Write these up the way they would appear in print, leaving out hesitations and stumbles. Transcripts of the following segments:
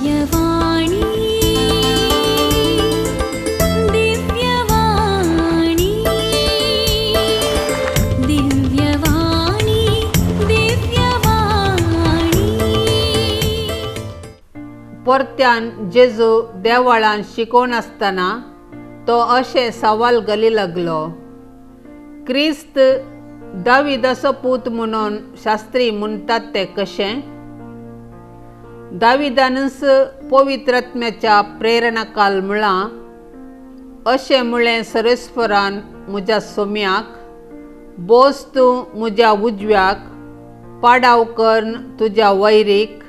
दिव्यवाणी, दिव्यवाणी, दिव्यवाणी, दिव्यवाणी. परत्यान जेजू देवळान शिकोवन आसतना तो अशें सवाल घाली लागलो, क्रिस्त दाविदाचो पूत म्हणून शास्त्री म्हणटात ते कशें? दाविदानच पवित्रात्म्याच्या प्रेरणा काल म्हळां, अशें म्हळें सर्वेस्परान म्हज्या सोम्याक, बोस तूं म्हज्या उजव्याक, पाडाव करून तुज्या वैरीक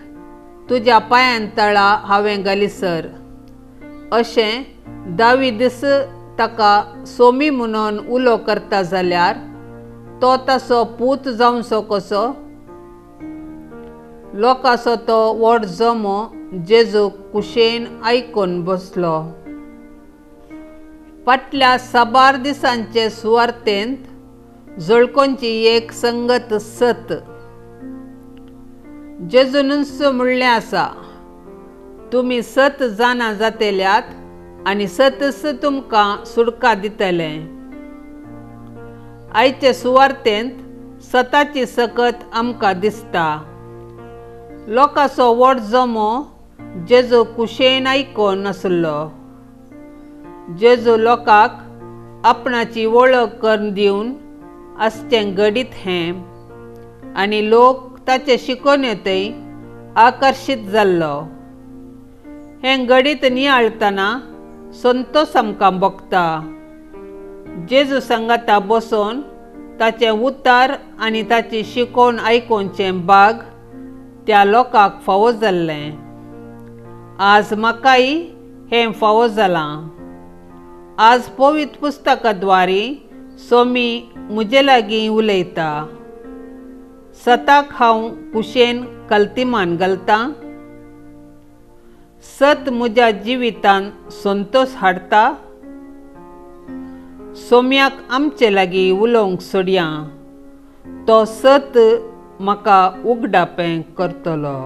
तुज्या पांयान तळा हांवें घालीसर. अशें दावीदच ताका सोमी म्हणून उलो करता जाल्यार तो ताचो पूत जावचो कसो? लोकांचो तो व्हड जमो जेजूक कुशेन आयकून बसलो. फाटल्या साबार दिसांचे सुवार्तेंत झळकोंची एक संगत सत. जेजूनच म्हणलें आसा, तुमी सत जाणा जातेल्यात आनी सतच तुमकां सुडका दितलें. आयचे सुवार्तेंत सताची सकत आमकां दिसता. लोकांचो व्हड जमो जेजू कुशेन आयकून आसलो. जेजू लोकांक आपणाची वळख करून दिवन आसचें घडीत हें आनी लोक ताचे शिकोवणेंतय आकर्शीत जाल्लो. हें घडीत नियाळतना संतोस आमकां भोगता. जेजू सांगाता बसून ताचें उतार आनी ताची शिकोवण आयकुचें भाग त्या लोकांक फावो जाल्लें. आज म्हाकाय हें फावो जालां. आज पवित्र पुस्तका द्वारी सोमी म्हजे लागीं उलयता. सताक हांव कुशेन कल्तिमान घालतां. सत म्हज्या जिवितान संतोश हाडटा. सोम्याक आमचे लागीं उलोवंक सोडया, तो सत म्हाका उगडापें करतलो.